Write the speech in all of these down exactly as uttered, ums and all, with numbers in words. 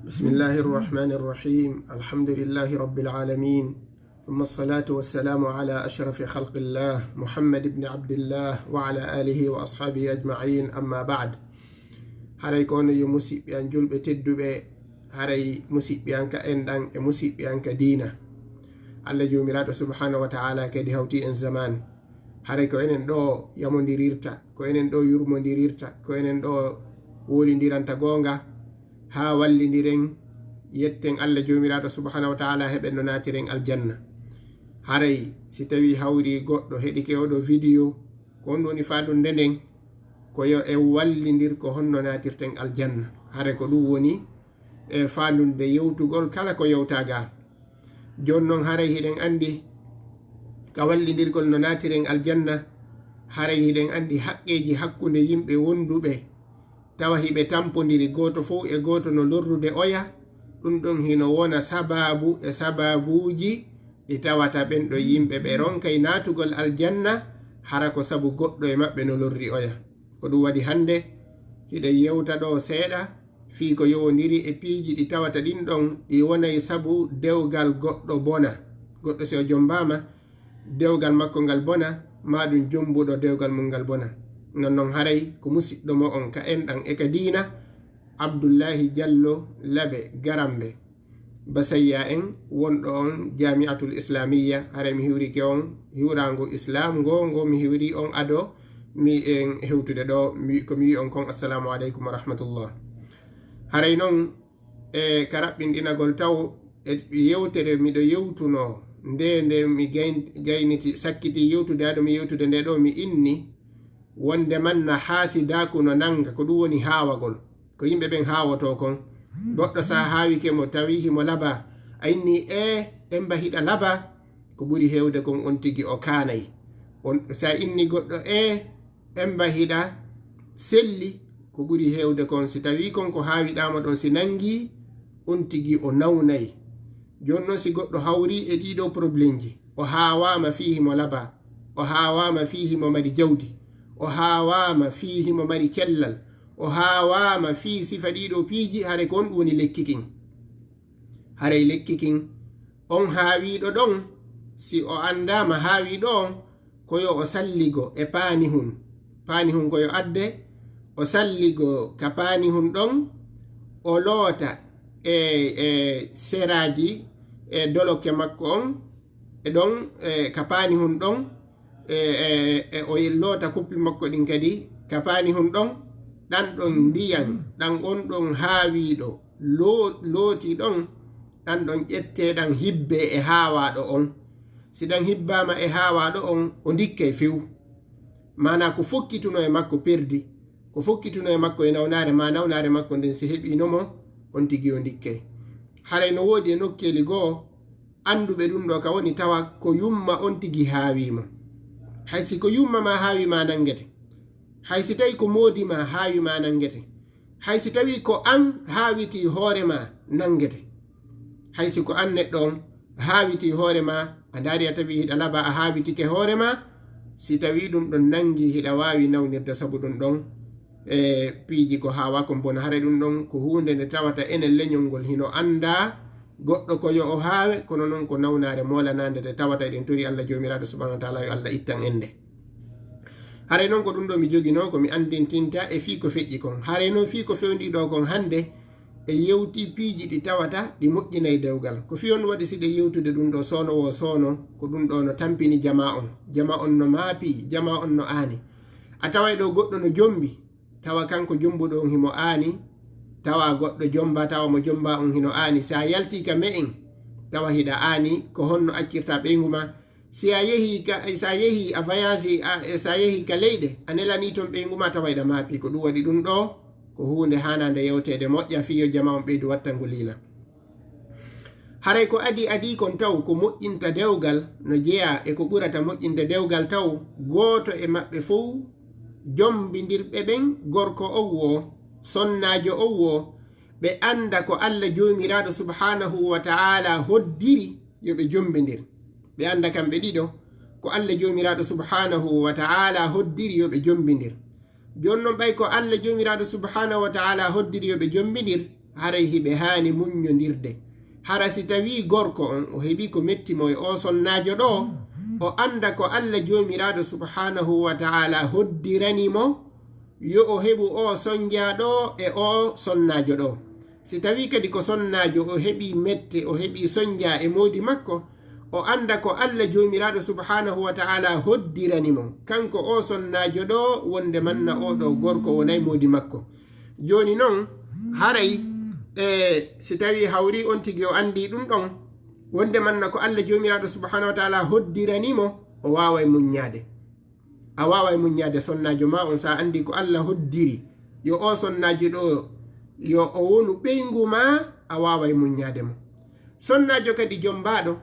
بسم الله الرحمن الرحيم. الحمد لله رب العالمين. ثم الصلاة والسلام على أشرف خلق الله محمد بن عبد الله وعلى آله وأصحابه أجمعين. أما بعد. Haray ko onon yo musiɓɓe an julɓe tedduɓe, haray musiɓɓe an ka enɗan e musiɓɓe an ka diina. Allah Joomiraaɗo subhanahu wa ta'ala kadi hawti en zaman. Haray ko enen ɗo yamondirirta, ko enen ɗo yurmondirirta, ko enen ɗo wolindiranta goonga, haa wallindiren, yetten Allah Joomiraaɗo subhanahu wa ta'ala, heɓen no naatiren aljanna. Haray si tawi hawri goɗɗo heɗike oɗo video, ko on woni faandunde nden, ko yo en wallindir ko honno naatirten aljanna. Haray ko ɗum woni e faandunde yewtugol kala ko yewta ga. Jooni non haray hiɗen anndi ka wallindirgol no naatiren aljanna, haray hiɗen anndi haqqeeji hakkunde yimɓe wonduɓe, tawa hiɓe tampondiri gooto fow e gooto no lorrude oya, ɗum ɗon hino wona sabaabu e sabaabuuji ɗi tawata ɓen ɗo yimɓe ɓe ronkay naatugol aljanna, hara ko sabu goɗɗo e maɓɓe no lorri oya. Ko ɗum waɗi hannde hiɗen yewta ɗo seeɗa fii ko yowondiri e piiji ɗi tawata ɗin ɗon ɗi wonay sabu dewgal goɗɗo bona. Goɗɗo si o jombaama, dewgal makko ngal bona, maa ɗum jombuɗo dewgal mum ngal bona. Non non haray ko musiɗɗo mo'on ka enɗan e ka diina, Abdullahi Jallo Labe Garambe. Basayya en wonɗo on Jami'atul Islamiyya, haray mi hiwrike on hiwraango Islam ngo, ngo mi hiwri on ado mi en hewtude ɗo, mi, ko mi wi on kon, assalamu aleykum wa rahmatullah. Haray non, e ka raɓɓinɗinagol taw e yewtere miɗo yewtuno nde, nde mi gayn-, gayniti, sakkiti yewtude, ado mi yewtude nde ɗo, mi inni wonde man na haasidaaku no nanga, ko ɗum woni haawagol. Ko yimɓe ɓen haawoto kon. Goɗɗo sa haawike mo tawi himo laba, a inni, "E, Emba hiɗa laba," ko ɓuri heewde kon on tigi o kaanay. On, sa inni goɗɗo, "E, Emba hiɗa selli," ko ɓuri heewde kon si tawi kon ko haawiɗaama ɗon si nangi, on tigi o nawnay. Jooni non si goɗɗo hawri e ɗiɗo problemji, o haawaama fii himo laba, o haawaama fii himo mari jawdi, o haawaama fii himo mari kellal, o haawaama fii sifa ɗiɗo piiji, hare ko on ɗum woni lekki kin. Haray lekki kin, on haawiiɗo ɗon, si o anndaama haawiiɗo on, ko yo o salligo e paanihun. Paanihun ko yo adde, o salligo ka paanihun ɗon, o loota e, e seraaji e dolokke makko on, e ɗon, e ka paanihun ɗon, e, e, e o loota kuppi makko ɗin kadi ka paanihun ɗon, ɗan ɗon ndiyan, ɗan on ɗon haawiiɗo loo-, looti ɗon, ɗan ɗon ƴettee ɗan hibbee e haawaaɗo on. Si ɗan hibbaama e haawaaɗo on, o ndikkay few. Maanaa ko fokkituno e makko perdi, ko fokkituno e makko e nawnaare, maa nawnaare makko nden si heɓiino mo, on tigi o ndikkay. Haray no woodi e nokkeeli goo, annduɓe ɗum ɗo ka woni tawa ko yumma on tigi haawii mo. Hay si ko yumma maa haawii maa nanngete. Hay si tawi ko moodi maa haawii maa nanngete. Hay si tawi ko an haawiti hoore maa nanngete. Hay si ko an neɗɗo on haawiti hoore maa, a ndaari a tawi hiɗa laba a haawitike hoore maa, si tawi ɗum ɗon nanngi hiɗa waawi nawnirde sabu ɗum ɗon e piiji ko haawaa kon bona. Hare ɗum ɗon ko huunde nde tawata enen leñol ngol hino anndaa goɗɗo ko yo o haawe, kono non ko nawnaare moolanaande nde tawata eɗen tori Allah Joomiraaɗo subhanahu wa taala yo Allah ittan en nde. Haray non ko ɗum ɗo mi joginoo ko mi anndintinta e fii ko feƴƴi kon. Haray non fii ko fewndii ɗo kon hannde e yewti piiji ɗi tawata ɗi moƴƴinay dewgal. Ko fii on waɗi siɗen yewtude ɗum ɗo soono woo soono, ko ɗum ɗo no tampini jamaa on. Jamaa on no maapi, jamaa on no aani. A taway ɗo goɗɗo no jombi, tawa kanko jombuɗo on himo aani, tawa goɗɗo jomba, tawa mo jomba on hino aani. Si a yalti ka me'en, tawa hiɗa aani, ko honno accirta ɓeyngu ma? Si a yehi ka, si a yehi a voyage, a, si a yehi ka leyɗe, a nelani ton ɓeyngu ma, tawa hiɗa maapi. Ko ɗum waɗi ɗum ɗo, ko huunde haanaande yewteede moƴƴa fii yo jamaa on ɓeydu wattango liila. Haray ko adii adii kon taw ko moƴƴinta dewgal no jeyaa e ko ɓurata moƴƴinde dewgal taw gooto e maɓɓe fow jombindirɓe ɓen, gorko on woo, sonnaajo on woo, ɓe annda ko Allah Joomiraaɗo subhaanahu wa ta'ala hoddiri yo ɓe jombindir. Ɓe annda kamɓe ɗiɗo ko Allah Joomiraaɗo subhaanahu wa ta'ala hoddiri yo ɓe jombindir. Jooni non ɓay ko Allah Joomiraaɗo subhaanahu wa ta'ala hoddiri yo ɓe jombindir, Haray hiɓe haani muññondirde. Hara si tawii gorko on o heɓii ko metti mo e oo sonnaajo ɗoo, o annda ko Alla Joomiraaɗo Subhaanahu wa Ta'aala hoddirani mo, yo o heɓu oo sonnjaa ɗoo e oo sonnaajo ɗoo. Si tawii kadi ko sonnaajo o heɓii mette, o heɓii sonnjaa e moodi makko, o annda ko Alla Joomiraaɗo Subhaanahu wa Ta'aala hoddirani mo, kanko oo sonnaajo ɗoo, wonde manna oo ɗoo gorko wonay moodi makko. Jooni non, haray, e, si tawii hawrii on tigi o anndii ɗum ɗon, wonde manna ko Alla Joomiraaɗo Subhaanahu wa Ta'aala hoddiranii mo, o waaway muññaade. A waaway muññaade sonnaajo maa on, so a anndii ko Alla hoddiri, yo oo sonnaajo ɗoo, yo o wonu ɓeyngu maa, a waaway muññaade mo. Sonnaajo kadi jommbaaɗo,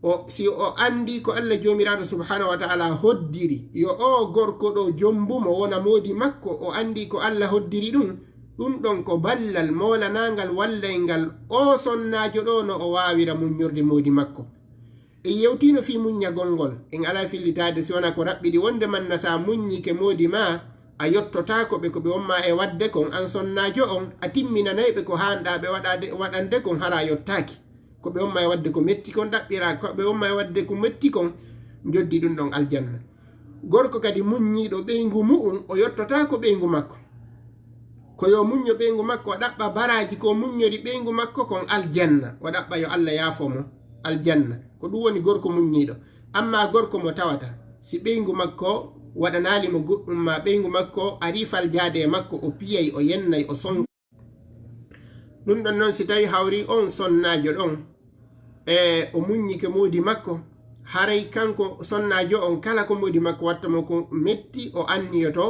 o, si o anndii ko Alla Joomiraaɗo Subhaanahu wa Ta'aala hoddiri, yo oo gorko ɗoo jommbu mo wona moodi makko, o anndii ko Alla hoddiri ɗum, ɗum ɗon ko ballal moolanaangal wallayngal oo sonnaajo ɗoo no o waawira muññorde moodi makko. En yewtiino fii muññagol ngol, en alaa fillitaade si wonaa ko raɓɓiɗi wonde manna so a muññike moodi maa, a yottotaako ɓe ko ɓe won maa e waɗde kon, an sonnaajo on, a timminanay ɓe ko haanɗaa ɓe waɗaade, waɗande kon hara a yottaaki. Ko ɓe won maa e waɗde ko metti kon ɗaɓɓiraa, ko ɓe won maa e waɗde ko metti kon njoddi ɗum ɗon aljanna. Gorko kadi muññiiɗo ɓeyngu mu'un, o yottotaako ɓeyngu makko. Ko yo muñño ɓeyngu makko, o ɗaɓɓa baraaji ko muññori ɓeyngu makko kon aljanna, o ɗaɓɓa yo Alla yaafo mo aljanna. Ko ɗum woni gorko muññiiɗo. Ammaa gorko mo tawata, si ɓeyngu makko waɗanaali mo goɗɗum, maa ɓeyngu makko arii faljaade e makko, o piyay, o yennay, o sonka. Ɗum ɗon non, si tawii hawrii on sonnaajo ɗon, e o muññike moodi makko, haray kanko sonnaajo on, kala ko moodi makko watta mo ko metti, o anniyoto,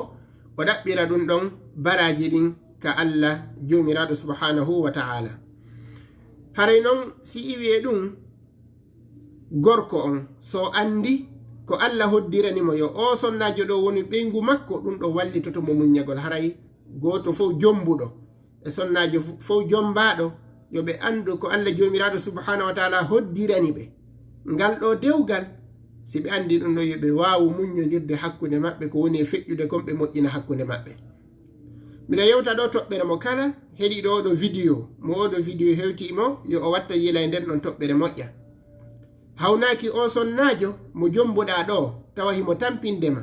o ɗaɓɓira ɗum ɗon baraaji ɗin ka Alla Joomiraaɗo Subhaanahu wa Ta'aala. Haray non, si iwi e ɗum, gorko on, so anndi ko Alla hoddirani mo, yo oo sonnaajo ɗoo woni ɓeyngu makko, ɗum ɗoo wallitoto mo muññagol. Haray gooto fow jommbuɗo e sonnaajo f-, fow jommbaaɗo, yo ɓe anndu ko Alla Joomiraaɗo Subhaanahu wa Ta'aala hoddirani ɓe ngal ɗoo dewgal. Si ɓe anndi ɗum ɗoo, yo ɓe waawu muññondirde hakkunde maɓɓe, ko woni e feƴƴude kon, ɓe moƴƴina hakkunde maɓɓe. Miɗa yewta ɗoo toɓɓere mo kala heɗiiɗo oo ɗoo video, mo oo ɗoo video hewtii mo, yo o watta yila e nden ɗon toɓɓere moƴƴa. Hawnaaki oo sonnaajo mo jommbuɗaa ɗoo, tawa himo tampinde ma,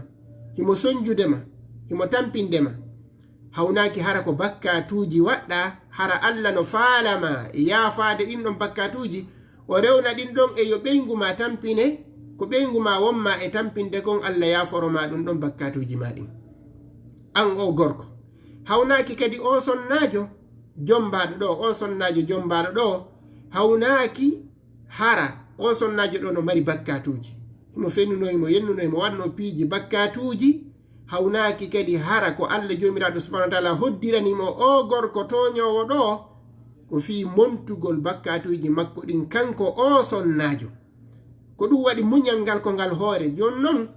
himo sonnjude ma, himo tampinde ma. Hawnaaki hara ko bakkaatuuji waɗɗaa, hara Alla no faala ma yaafaade ɗin ɗon bakkaatuuji, o rewna ɗin ɗon e yo ɓeyngu maa tampine, ko ɓeyngu maa won maa e tampinde kon, Alla yaaforo maa ɗum ɗon bakkaatuuji maa ɗin. An oo gorko, hawnaaki kadi oo sonnaajo jommbaaɗo ɗoo, oo sonnaajo jommbaaɗo ɗoo, hawnaaki hara oo sonnaajo ɗoo no mari bakkaatuuji. Himo fennuno, himo yennuno, himo waɗno piiji bakkaatuuji, hawnaaki kadi hara ko Alla Joomiraaɗo Subhaanahu wa Ta'aala hoddirani mo oo gorko tooñoowo ɗoo, ko fii montugol bakkaatuuji makko ɗin kanko oo sonnaajo. Ko ɗum waɗi muñal ngal ko ngal hoore. Jooni non,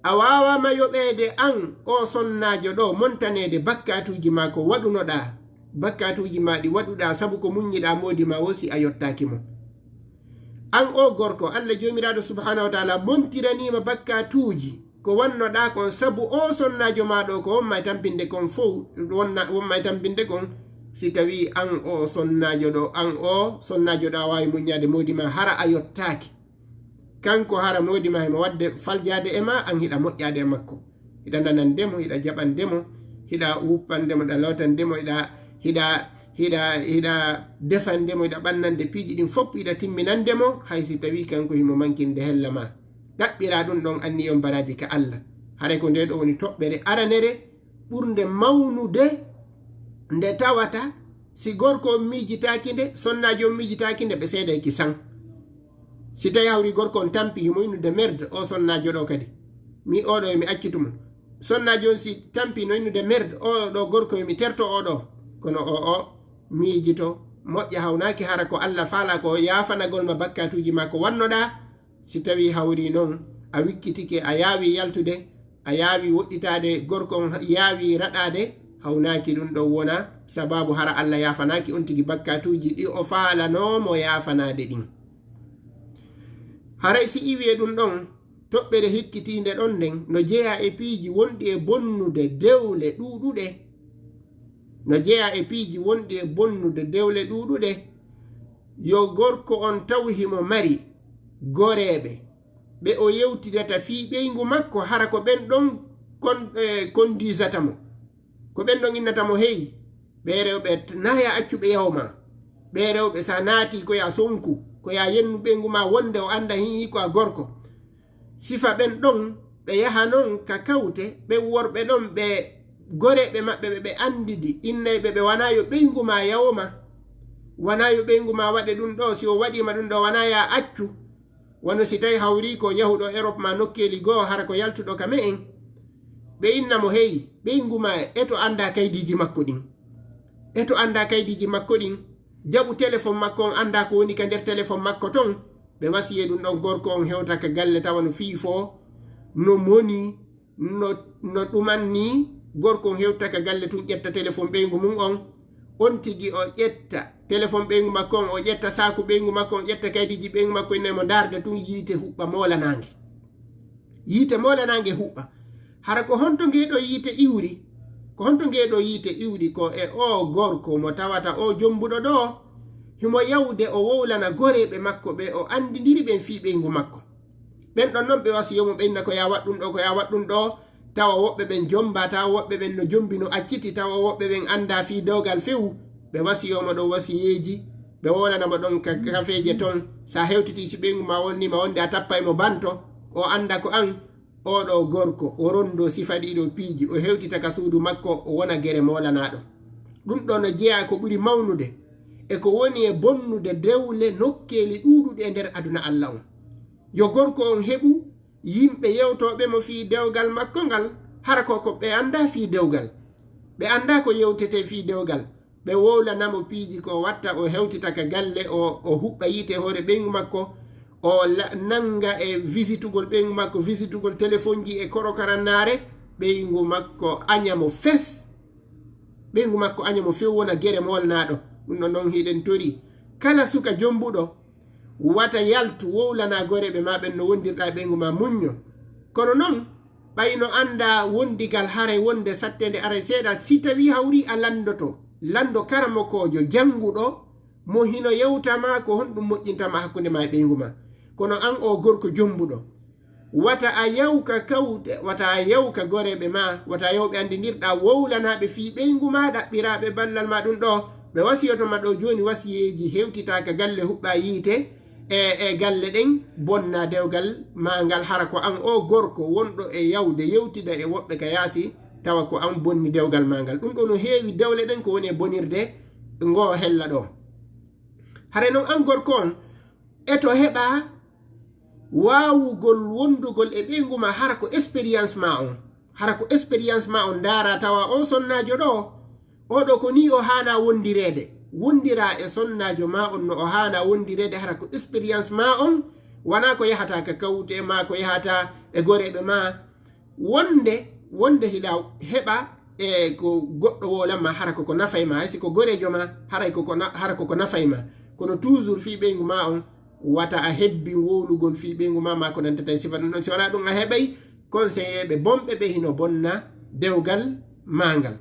a waawaama yoɓeede an oo sonnaajo ɗoo, montaneede bakkaatuuji maa ko waɗunoɗaa, bakkaatuuji maa ɗi waɗuɗaa sabu ko muññiɗaa moodi maa woo, si a yottaaki mo. An oo gorko, Alla Joomiraaɗo Subhaanahu wa Ta'aala montiranii ma bakkaatuuji ko wannoɗaa kon sabu oo sonnaajo maa ɗoo, ko won maa e tampinde kon fow, wonna, won maa e tampinde kon. Si tawii an oo sonnaajo ɗoo, an oo sonnaajo ɗoo a waawi muññaade moodi maa, hara a yottaaki. Kanko hara moodi maa himo waɗde faljaade e maa, an hiɗa moƴƴaade e makko. Hiɗa nanande mo, hiɗa jaɓande mo, hiɗa wuppande mo, hiɗa lootande mo, hiɗa, hiɗa, hiɗa, hiɗa defande mo, hiɗa ɓannande piiji ɗin fof, hiɗa timminande mo, hay si tawii kanko himo mankinde hella maa. Ɗaɓɓiraa ɗum ɗon anniyon baraaji ka Alla. Haray ko ndee ɗoo woni toɓɓere aranere ɓurnde mawnude, nde tawata si gorko on miijitaaki nde, sonnaajo on miijitaaki nde, ɓe seeday ki san. Si tawii hawri gorko on tampi, himo innude merde, oo sonnaajo ɗoo kadi, mi oo ɗoo yo mi accitu mo. Sonnaajo on si tampi no innude merde, oo ɗoo gorko yo mi terto oo ɗoo. Kono oo, oo miijito, moƴƴa, hawnaaki hara ko Alla faalaa ko yaafanagol ma bakkaatuuji maa ko wannoɗaa. Si tawii hawri non a wikkitike, a yaawi yaltude, a yaawi woɗɗitaade, gorko on yaawi raɗaade, hawnaaki ɗum ɗon wona sabaabu hara Alla yaafanaaki on tigi bakkaatuuji ɗi o faalanoo mo yaafanaade ɗin. Haray si iwi e ɗum ɗon, toɓɓere hikkitiinde ɗon nden no jeyaa e piiji wonɗi e bonnude dewle ɗuuɗuɗe. No jeyaa e piiji wonɗi e bonnude dewle ɗuuɗuɗe. Yo gorko on taw himo mari goreeɓe ɓe o yewtidata fii ɓeyngu makko, hara ko ɓen ɗon kon, eh, kondisata mo. Ko ɓen ɗon innata mo, hey, ɓee rewɓe, naa yaa accu ɓe yawo maa. Ɓee rewɓe, si a naatii, ko yaa sonku, ko yaa yennu ɓeyngu maa wonde o annda hii ko a gorko. Sifa ɓen ɗon, ɓe yaha non ka kawte, ɓen worɓe ɗon, ɓe goreeɓe maɓɓe ɓe ɓe anndidi, innay ɓe, ɓe wanaa yo ɓeyngu maa yawo maa. Wanaa yo ɓeyngu maa waɗe ɗun ɗoo, si o waɗii ma ɗun ɗoo, wanaa yaa accu. Wano si tawi hawri ko yahuɗo Erop maa nokkeeli goo, hara ko yaltuɗo ka me'en. Ɓe inna mo, hey, ɓeyngu maa, e to anndaa kaydiiji makko ɗin. E to anndaa kaydiiji makko ɗin. Jaɓu telefon makko on, anndaa ko woni ka nder telefon makko ton. Ɓe wasiyee ɗun ɗon gorko on hewta ka galle tawa no fii foo, no moni, no, no ɗuman nii, gorko on hewta ka galle tun ƴetta telefon ɓeyngu mun on. On tigi o ƴetta telefon ɓeyngu makko on, o ƴetta saaku ɓeyngu makko on, ƴetta kaydiiji ɓeyngu makko, innay mo ndaarde tun yiite huɓɓa moolanaange. Yiite moolanaange huɓɓa. Hara ko honto ngee ɗoo yiite iwri? Ko honto ngee ɗoo yiite iwri? Ko e oo gorko mo tawata oo jombuɗo ɗoo, himo yawde o wowlana goreeɓe makko ɓe o anndindiri ɓen fii ɓeyngu makko. Ɓen ɗon non ɓe wasiyoo mo, ɓe inna ko yaa waɗ ɗun ɗoo, ko yaa waɗ ɗun ɗoo, tawa woɓɓe ɓen jombaa, tawa woɓɓe ɓen no jombi no acciti, tawa woɓɓe ɓen anndaa fii dewgal few. Ɓe wasiyoo mo ɗon wasiyeeji, ɓe wowlana mo ɗon ka kafeeje ton. Si a hewtitii, si ɓeyngu maa wolnii ma wonde a tappay mo banto, o annda ko an, oo ɗoo gorko, o rondoo sifa ɗii ɗoo piiji, o hewtita ka suudu makko, o wona gere moolanaaɗo. Ɗun ɗoo no jeyaa ko ɓuri mawnude e ko woni e bonnude dewle nokkeeli ɗuuɗuɗi e nder aduna Alla on. Yo gorko on heɓu yimɓe yewtooɓe mo fii dewgal makko ngal, hara ko, ko ɓe anndaa fii dewgal. Ɓe anndaa ko yewtetee fii dewgal. Ɓe wowlana mo piiji ko watta, o hewtita ka galle, o, o huɓɓa yiite hoore ɓeyngu makko, o la-, nannga e visitugol ɓeyngu makko, visitugol telefonji e korokarannaare, ɓeyngu makko aña mo fes. Ɓeyngu makko aña mo few, wona gere moolanaaɗo. Ɗun ɗon non hiɗen torii kala suka jombuɗo, wata yaltu wowlanaa goreeɓe maa ɓen no wondirɗaa e ɓeyngu maa, muñño. Kono non, ɓay no anndaa wondigal haray wonde satteende aray seeɗa, si tawii hawri a lanndoto, lanndo karamokoojo jannguɗo, mo hino yewta maa ko honɗun moƴƴinta maa hakkunde maa e ɓeyngu maa. Kono an oo gorko jombuɗo, wata a yaw ka kawte, wata a yaw ka goreeɓe maa, wata a yaw ɓe anndindirɗaa wowlanaaɓe fii ɓeyngu maa, ɗaɓɓiraaɓe ballal maa ɗun ɗoo. Ɓe wasiyoto ma ɗoo jooni wasiyeeji hewtitaa ka galle huɓɓaa yiite e, e galle ɗen, bonna dewgal maa ngal, hara ko an oo gorko wonɗo e yawde yewtida e woɓɓe ka yaasi, tawa ko an bonni dewgal maa ngal. Ɗun ɗoo no heewi dewle ɗen ko woni e bonirde ngoo hella ɗoo. Haray non an gorko on, e to heɓaa waawugol wondugol e ɓeyngu maa, hara ko expérience maa on. Hara ko expérience maa on ndaaraa, tawa oo sonnaajo ɗoo, oo ɗoo ko nii o haanaa wondireede. Wondiraa e sonnaajo maa on no o haanaa wondireede, hara ko expérience maa on, wanaa ko yahataa ka kawte maa, ko yahataa e goreeɓe maa. Wonde, wonde hila heɓa e ko goɗɗo wowlan maa, hara ko ko nafay maa, hay si ko goreejo maa, haray ko ko na-, hara ko ko nafay maa. Kono toujours fii ɓeyngu maa on, wata a hebbin wowlugol fii ɓeyngu maa, maa ko nantata e sifa ɗun ɗon. Si wanaa ɗun a heɓay konseyeeɓe bonɓe ɓe hino bonna dewgal maa ngal.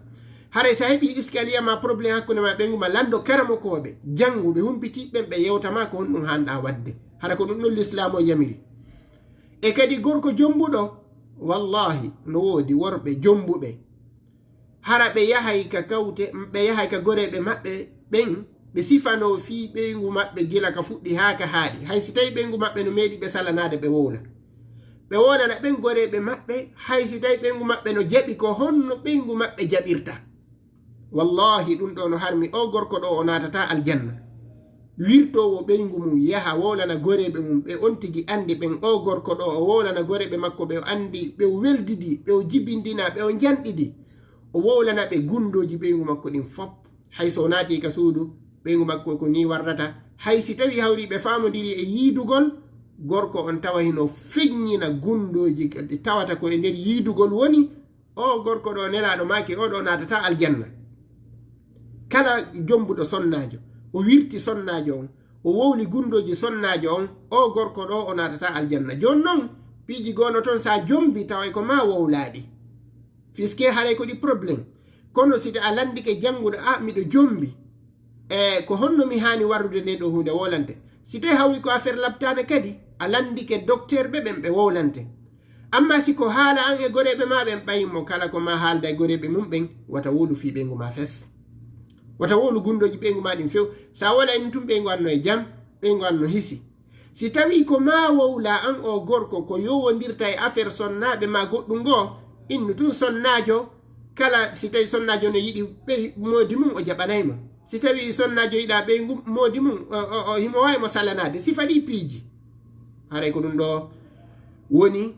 Haray si a heɓii iskaliya maa, problème hakkunde maa ɓeyngu maa, lanndo karamokooɓe jannguɓe humpitiiɓe ɓen, ɓe yewta maa ko honɗun haanɗaa waɗde. Hara ko ɗun ɗon Lislaamu on yamiri. E kadi gorko jombuɗo, wallaahi, no woodi worɓe jombuɓe. Hara ɓe yahay ka kawte, ɓe yahay ka goreeɓe maɓɓe ɓen, ɓe sifanoo fii ɓeyngu maɓɓe gila ka fuɗɗi haa ka haaɗi. Hay si tawii ɓeyngu maɓɓe no meeɗi ɓe salanaade, ɓe wowla. Ɓe wowlana ɓen goreeɓe maɓɓe, hay si tawii ɓeyngu maɓɓe no jaɓi ko honno ɓeyngu maɓɓe jaɓirta. Wallaahi, ɗun ɗoo no harmi, oo gorko ɗoo o naatataa aljanna. Wirtoowo ɓeyngu mun, yaha wowlana goreeɓe mun, ɓe on tigi anndi ɓen. Oo gorko ɗoo o wowlana goreeɓe makko, ɓe o anndi, ɓe o weldidi, ɓe o jibindina, ɓe o njanɗidi. O wowlana ɓe gundooji ɓeyngu makko ɗin fop. Hay so o naatii ka suudu, ɓeyngu makko ko nii warrata. Hay si tawii hawri ɓe faamondirii e yiidugol, gorko on tawa hino feññina gundooji ɗi tawata ko e nder yiidugol woni, oo gorko ɗoo, Nelaaɗo maaki, oo ɗoo naatataa aljanna. Kala jombuɗo sonnaajo, o wirti sonnaajo on, o wowli gundooji sonnaajo on, oo gorko ɗoo o naatataa aljanna. Jooni non, piiji goo no ton, si a jombi taway ko maa wowlaa ɗi. Fiske haray ko ɗi problème. Kono si a lanndike janngude, a miɗo jombi, e ko honno mi haani warrude nde ɗo huunde wowlante. Si tawi hawri ko affaire labtaane kadi, a lanndike dokteer ɓe ɓen ɓe wowlante. Amma si ko haala an e goreeɓe ma ɓen, ɓay mo kala ko ma haalda e goreeɓe mum ɓen, wata wowlu fii ɓeyngu ma fes. Wata wowlu gunndooji ɓeyngu ma ɗin few. Sa wowlay ni tun ɓeyngu an no e jam, ɓeyngu an no hisi. Si tawii ko maa wowlaa an oo gorko ko yowondirta e affaire sonnaaɓe maa goɗɗun goo, innu tun sonnaajo, kala si tawii sonnaajo no yiɗi ɓey moodi mun, o jaɓanay mo. Si tawii sonnaajo yiɗaa ɓeyngu moodi mun, o, o, o, himo waawi mo salanaade. Sifa ɗii piiji. Haray ko ɗun ɗoo woni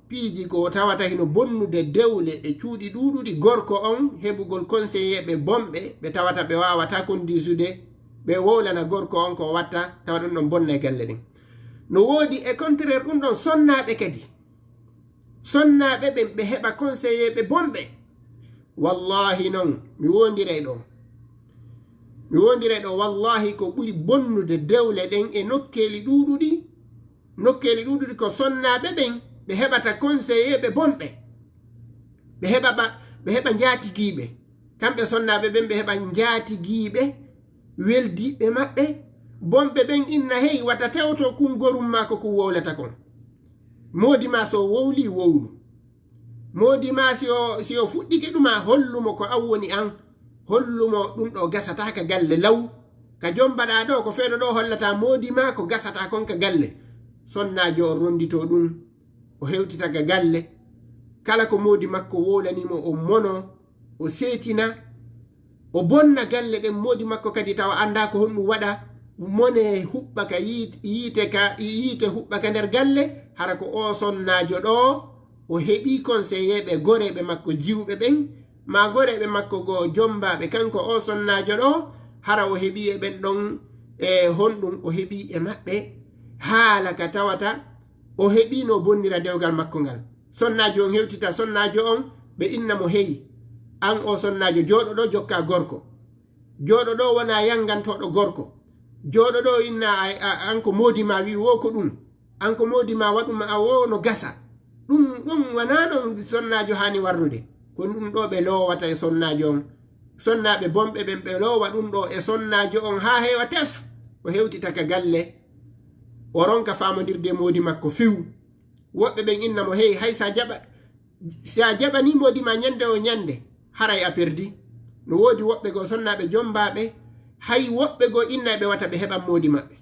piiji ko tawata hino bonnude dewle e cuuɗi ɗuuɗuɗi gorko on, heɓugol konseyeeɓe bonɓe, ɓe tawata ɓe waawataa kondiisude, ɓe wowlana gorko on ko watta, tawa ɗun ɗon bonna e galle ɗen. No woodi e contraire ɗun ɗon sonnaaɓe kadi. Sonnaaɓe ɓen ɓe heɓa konseyeeɓe bonɓe. Wallaahi non, mi wondiray ɗoo. Mi wondiray ɗoo, wallaahi ko ɓuri bonnude dewle ɗen e nokkeeli ɗuuɗuɗi. Nokkeeli ɗuuɗuɗi ko sonnaaɓe ɓen ɓe heɓata konseyeeɓe bonɓe. Ɓe heɓa ba, ɓe heɓa njaatigiiɓe. Kamɓe sonnaaɓe ɓen ɓe heɓa njaatigiiɓe, weldiiɓe maɓɓe. Bonɓe ɓen inna, hey, wata tewto kun gorum maa ko kun wowlata kon. Moodi maa so wowlii, wowlu. Moodi maa si o, si o fuɗɗike ɗum, a hollu mo ko an woni an. Hollu mo ɗum ɗoo gasataa ka galle law. Ka jombaɗaa ɗoo, ko fewndo ɗoo hollata moodi maa ko gasataa kon ka galle. Sonnaajo on ronnditoo ɗum, o hewtita ka galle. Kala ko moodi makko wowlanii mo, o monoo, o seetina, o bonna galle ɗen. Moodi makko kadi tawa anndaa ko honɗum waɗa, monee huɓɓa ka yiit-, yiite ka, yiite huɓɓa ka nder galle, hara ko oo sonnaajo ɗoo, o heɓii konseyeeɓe goreeɓe makko jiwɓe ɓen, maa goreeɓe makko goo jombaaɓe kanko oo sonnaajo ɗoo, hara o heɓii e ɓen ɗon, e honɗum o heɓii e maɓɓe, haala ka tawata o heɓii no bonnira dewgal makko ngal. Sonnaajo on hewtita sonnaajo on, ɓe inna mo, hey, an oo sonnaajo, jooɗo ɗoo, jokkaa gorko. Jooɗo ɗoo, wonaa yangantooɗo gorko. Jooɗo ɗoo, inna a, a, an ko moodi maa wi'i woo ko ɗum. An ko moodi maa waɗu ma a woo no gasa. Ɗum, ɗum wanaa non sonnaajo haani warrude. Ko ɗum ɗoo ɓe loowata e sonnaajo on. Sonnaaɓe bonɓe ɓen ɓe loowa ɗum ɗoo e sonnaajo on haa heewa tef. O hewtita ka galle. O ronka faamondirde e moodi makko few. Woɓɓe ɓen inna mo, hey, hay si a jaɓa, si a jaɓanii moodi maa ñannde oo ñannde, haray a perdi. No woodi woɓɓe goo sonnaaɓe jombaaɓe, hay woɓɓe goo innay ɓe wata ɓe heɓan moodi maɓɓe.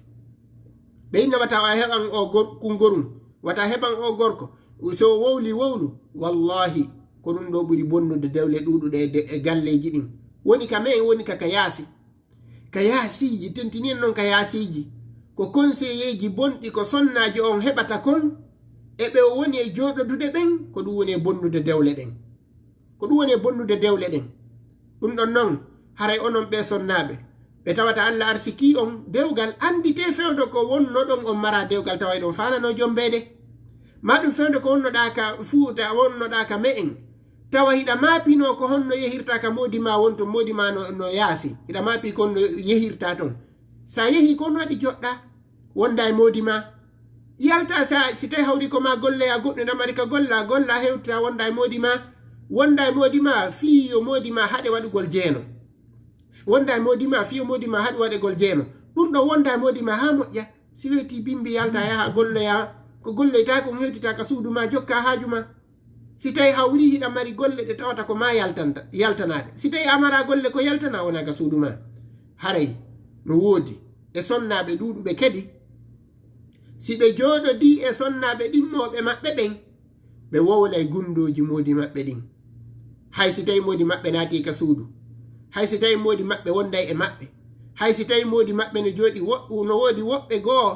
Ɓe inna wata a heɓan oo gor-, kun gorum, wata a heɓan oo gorko. So o wowlii, wowlu. Wallaahi, ko ɗum ɗoo ɓuri bonnude dewle ɗuuɗuɗe e de-, e galleeji ɗin. Woni ka me'en, woni ka, ka yaasi. Ka yaasiiji, tentinii en non ka yaasiiji. Ko konseyeeji bonɗi ko sonnaajo on heɓata kon, e ɓe o woni e jooɗodude ɓen, ko ɗum woni e bonnude dewle ɗen. Ko ɗum woni e bonnude dewle ɗen. Ɗum ɗon non, haray onon ɓee sonnaaɓe, ɓe tawata Alla arsikii on dewgal, annditee fewndo ko wonnoɗon on maraa dewgal tawa eɗon faananoo jombeede. Maa ɗum fewndo ko wonnoɗaa ka Fuuta, wonnoɗaa ka me'en, tawa hiɗa maapinoo ko honno yehirta ka moodi maa won ton, moodi maa no, no yaasi. Hiɗa maapii ko honno yehirta ton. Sa yehii, ko honno waɗi joɗɗaa? Wonda e moodi maa. Yalta sa, si tawi hawri ko maa golloyaa goɗɗum, hiɗa mari ka gollaa, gollaa hewta wonda e moodi maa. Wonda e moodi maa fii yo moodi maa haɗe waɗugol jeeno. Wonda e moodi maa fii yo moodi maa haɗu waɗegol jeeno. Ɗum ɗon wonda e moodi maa haa moƴƴa. Si weetii bimbi yalta yaha golloyaa, ko golloytaa kon hewtitaa ka suudu maa, jokkaa haaju maa. Si tawi hawri hiɗa mari golle ɗe tawata ko maa yaltanta, yaltanaade. Si tawi a maraa golle ko yaltanaa wonaa ka suudu maa. Haray no woodi e sonnaaɓe ɗuuɗuɓe kadi. Si ɓe jooɗodii e sonnaaɓe ɗimmooɓe maɓɓe ɓen, ɓe wowlay gunndooji moodi maɓɓe ɗin. Hay si tawi moodi maɓɓe naatii ka suudu, hay si tawi moodi maɓɓe wonday e maɓɓe, hay si tawi moodi maɓɓe no jooɗi wo-, no woodi woɓɓe goo,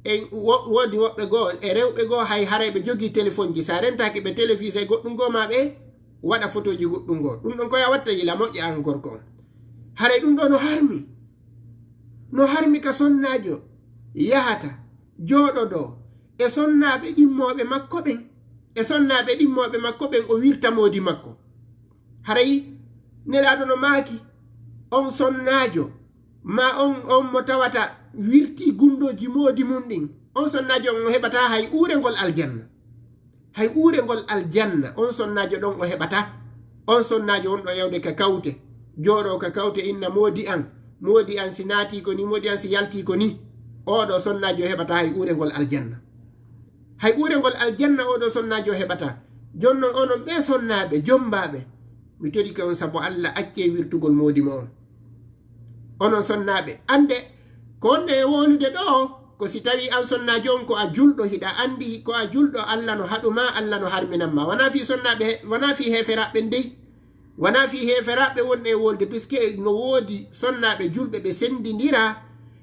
e wo-, woodi woɓɓe goo e rewɓe goo, hay haray ɓe jogii telefonji. Sa rentaaki ɓe telefise goɗɗum goo, maa ɓe waɗa fotooji goɗɗum goo. Ɗum ɗon ko ya watta yila moƴƴa an gorko on. Haray ɗum ɗoo no harmi. No harmi ka sonnaajo yahata, jooɗodoo e sonnaaɓe ɗimmooɓe makko ɓen, e sonnaaɓe ɗimmooɓe makko ɓen, o wirta moodi makko. Haray Nelaaɗo no maaki, on sonnaajo, maa on, on mo tawata wirtii gunndooji moodi mun ɗin, on sonnaajo on o heɓataa hay uurengol aljanna. Hay uurengol aljanna, on sonnaajo ɗon o heɓataa. On sonnaajo wonɗo yawde ka kawte, jooɗo ka kawte inna moodi an, moodi an si naati ko ni, moodi an si yalti ko ni, oɗo sonnaajo heɓata hay uurengol aljanna. Hay uurengol aljanna oɗo sonnaajo heɓata. Jooni non onon ɓe sonnaaɓe, jombaaɓe, mi torike on sabu Alla, accee wirtugol moodi mo'on. Onon sonnaaɓe, annde ko wonɗo e wowlude ɗoo, ko si tawii an sonnaajo on ko a julɗo, hiɗa anndi ko a julɗo, Alla no haɗu ma, Alla no harminan ma. Wanaa fii sonnaaɓe, wanaa fii heeferaaɓe ndey. Wanaa fii heeferaaɓe wonɓe e wolde, puisque no woodi sonnaaɓe julɓe ɓe senndindira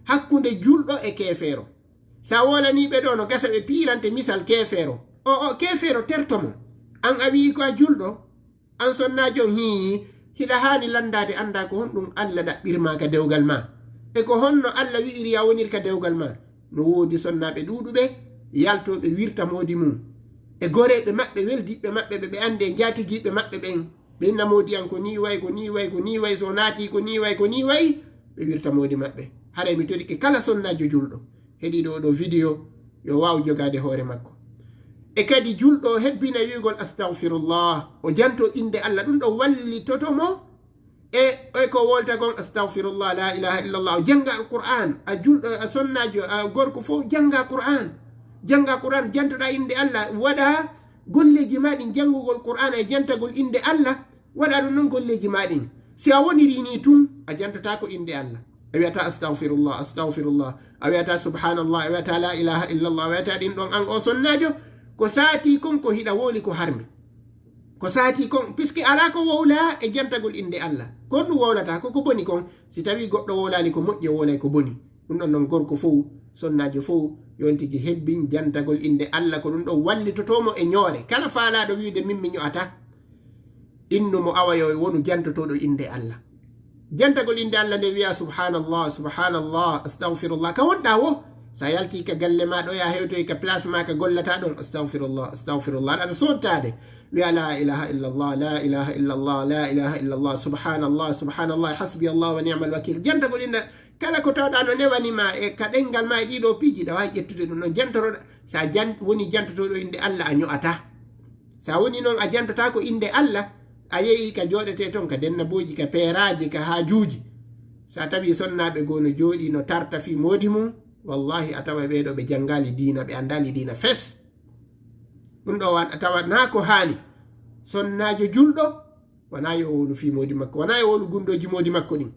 hakkunde julɗo e keefeero. Sa wolanii ɓe ɗoo, no gasa ɓe piirante misal keefeero. O, o keefeero terto mo. An a wi'i ko a julɗo, an sonnaajo on hii, hiɗa haani lanndaade anndaa ko honɗum Alla ɗaɓɓir ma ka dewgal ma. E ko honno Alla wi'iri a wonir ka dewgal ma. No woodi sonnaaɓe ɗuuɗuɓe, yaltooɓe wirta moodi mum. E goreeɓe maɓɓe, weldiiɓe maɓɓe, ɓe ɓe anndi e njaatigiiɓe maɓɓe ɓen. Ɓe inna moodi an ko nii way, ko nii way, ko nii way, so naati ko nii way, ko nii way, ɓe wirta moodi maɓɓe. Haray mi torike kala sonnaajo julɗo heɗiiɗo oɗo video, yo waaw jogaade hoore makko. E kadi julɗo o hebbina wi'ugol astagfirullah, o janto innde Alla, ɗum ɗo wallitoto mo e, e ko wolta kon, astagfirullah, la ilaha illallah, o jannga Alqur'an, a julɗo, a sonnaajo, a gorko fof jannga Qur'an. Jannga Qur'an, jantoɗaa innde Alla, waɗa golleeji ma ɗin, janngugol Qur'an e jantagol innde Alla, waɗa ɗum non golleeji ma ɗin. Si a wonirii nii tun, a jantotaako innde Alla. A wi'ataa astagfirullah, astagfirullah. A wi'ataa subhanallah, a wi'ataa la ilaha illallah, a wi'ataa ɗin ɗon an o sonnaajo. Ko saatii kon ko hiɗa wowli ko harmi. Ko saatii kon, puisque alaa ko wowlaa e jantagol innde Alla. Ko honɗum wowlataa? Ko ko boni kon. Si tawii goɗɗo wowlaali ko moƴƴi, o wowlay ko boni. Ɗum ɗon non gorko fow, sonnaajo fow, yo on tigi hebbin jantagol innde Alla, ko ɗum ɗon wallitotoo mo e ñoore. Kala faalaaɗo wi'ude min mi ño'ataa, innu mo awa yo wonu jantotooɗo innde Alla. Jantagol innde Alla nde wi'a subhanallah, subhanallah, astagfirullah. Ka wonɗaa wo, sa yalti ka galle ma ɗo, ya hewtoy ka place ma ka gollataa ɗon, astagfirullah, astagfirullah. Aɗa sottaade, wi'a la ilaha illallah, la ilaha illallah, la ilaha illallah, subhanallah, subhanallah, hasbi Allah wa ni'mal wakil. Jantagol innde, kala ko tawɗaa no newani ma e ka ɗenngal ma e ɗii ɗoo piiji, ɗa waawi ƴettude ɗum ɗon jantoroɗaa. Sa jan-, woni jantotooɗo innde Alla, a ño'ataa. Sa woni non a jantotaako innde Alla, a yehi ka jooɗetee ton, ka dennabooji, ka peeraaji, ka haajuuji. Sa tawi sonnaaɓe goo no jooɗii, no tarta fii moodi mum, wallahi a tawa ɓee ɗoo ɓe janngaali diina, ɓe anndaali diina fes. Ɗum ɗoo wan-, a tawa naa ko haani. Sonnaajo julɗo, wanaa yo o wowlu fii moodi makko, wanaa yo o wowlu gunndooji moodi makko ɗin.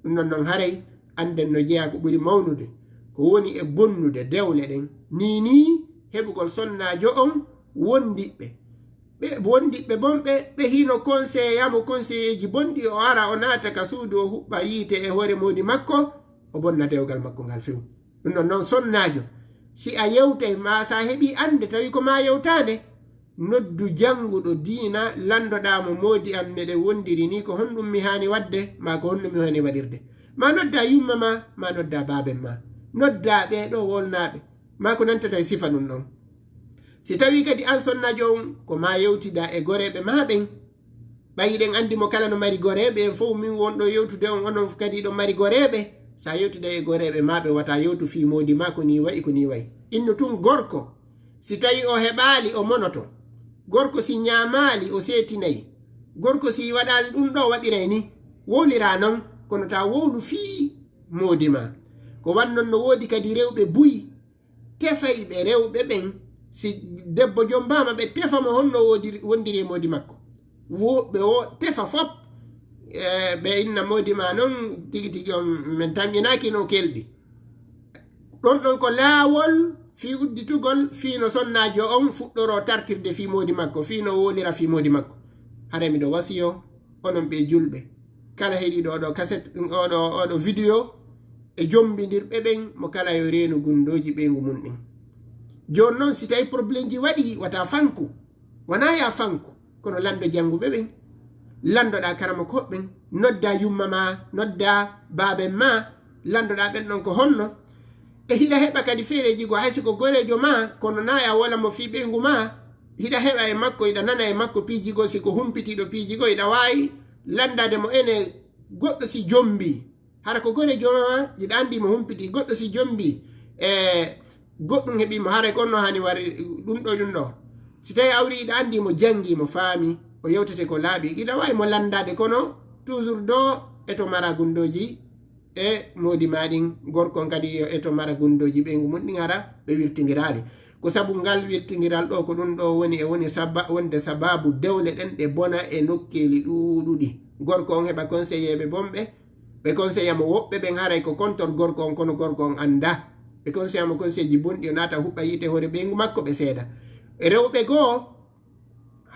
Ɗum non non haray annden no jeyaa ko ɓuri mawnude, ko woni e bonnude dewle ɗen. Nii nii heɓugol sonnaajo on wondiɓɓe. Ɓe wondiɓɓe bonɓe, ɓe hino conseiller mo conseilleeji bonɗi, o ara o naata ka suudu o huɓɓa yiite e hoore moodi makko, o bonna dewgal makko ngal few. Ɗum non non sonnaajo, si a yewtay maa sa heɓii annde tawi ko maa yewtaande, noddu jannguɗo diina, lanndoɗaa mo, moodi am, meɗen wonndiri nii, ko honɗum mi haani waɗde, maa ko honɗum mi haani waɗirde. Maa noddaa yumma maa, maa noddaa baaben maa. Noddaa ɓee ɗoo wolnaaɓe, maa ko nantata e sifa ɗum ɗon. Si tawii kadi aan sonnaajo on, ko maa yewtidaa e goreeɓe maa ɓen, ɓay hiɗen anndi mo kala no mari goreeɓe, en fow min wonɗo yewtude on, onon kadi hiɗon mari goreeɓe. Sa yewtiday e goreeɓe maa ɓe, wata yewtu fii moodi maa, ko nii wa'i, ko nii wa'i. Innu tun gorko, si tawi o heɓaali, o monoto. Gorko si ñaamaali, o seetinay. Gorko si waɗaali ɗum ɗo, waɗiray ni. Wowliraa non, kono taa wowlu fii moodi maa. Ko wan non no woodi kadi rewɓe buy, tefayɓe rewɓe ɓen, si debbo jombaama, ɓe tefa mo honno wodiri-, wondiri e moodi makko. Wo-, ɓe wo-, tefa fop, e, ɓe inna moodi maa non, tigi tigi on, men tamƴinaaki no kelɗi. Ɗon ɗon ko laawol fii udditugol, fii no sonnaajo on fuɗɗoroo tartirde fii moodi makko, fii no wowlira fii moodi makko. Haray miɗo wasiyo, onon ɓee julɓe, kala heɗiiɗo oɗo kaset, oɗo, oɗo video, e jombindirɓe ɓen, mo kala yo reenu gunndooji ɓeyngu mun ɗin. Jooni non, si tawi probleemji waɗii, wata fanku. Wanaa yaa fanku, kono lanndo jannguɓe ɓen. Lanndoɗaa karamokooɓe ɓen, noddaa yumma maa, noddaa baaben maa, lanndoɗaa ɓen ɗon ko honno. E hiɗa heɓa kadi feereeji goo, hay si ko goreejo maa, kono naa yaa wola mo fii ɓeyngu maa, hiɗa heɓa e makko, hiɗa nana e makko piiji goo, si ko humpitiiɗo piiji goo, hiɗa waawi lanndaade mo ene goɗɗo si jombii. Hara ko goreejo maa, hiɗa anndi mo humpitii, goɗɗo si jombii, e goɗɗum heɓii mo, haray ko on no haani wari ɗum ɗo, ɗum ɗo. Si tawii awri hiɗa anndi mo janngi, mo faami, O yewtete ko laaɓi. Ina waawi mo lanndaade, kono toujours do eto mara gunndooji e moodi ma ɗin. Gorko on kadi yo eto mara gunndooji ɓeyngu mum ɗin, hara ɓe wirtindiraali. Ko sabu ngal wirtindiral ɗo, ko ɗum ɗo woni e woni saba-, wonde sababu dewle ɗen ɗe bona e nokkeeli ɗuuɗuɗi. Gorko on heɓa conseiller ɓe bonɓe, ɓe conseilla mo woɓɓe ɓen haray ko kontor gorko on, kono gorko on annda. Ɓe conseilla mo conseilji bonɗi, o naata huɓɓa yiite hoore ɓeyngu makko, ɓe seeda. E rewɓe goo,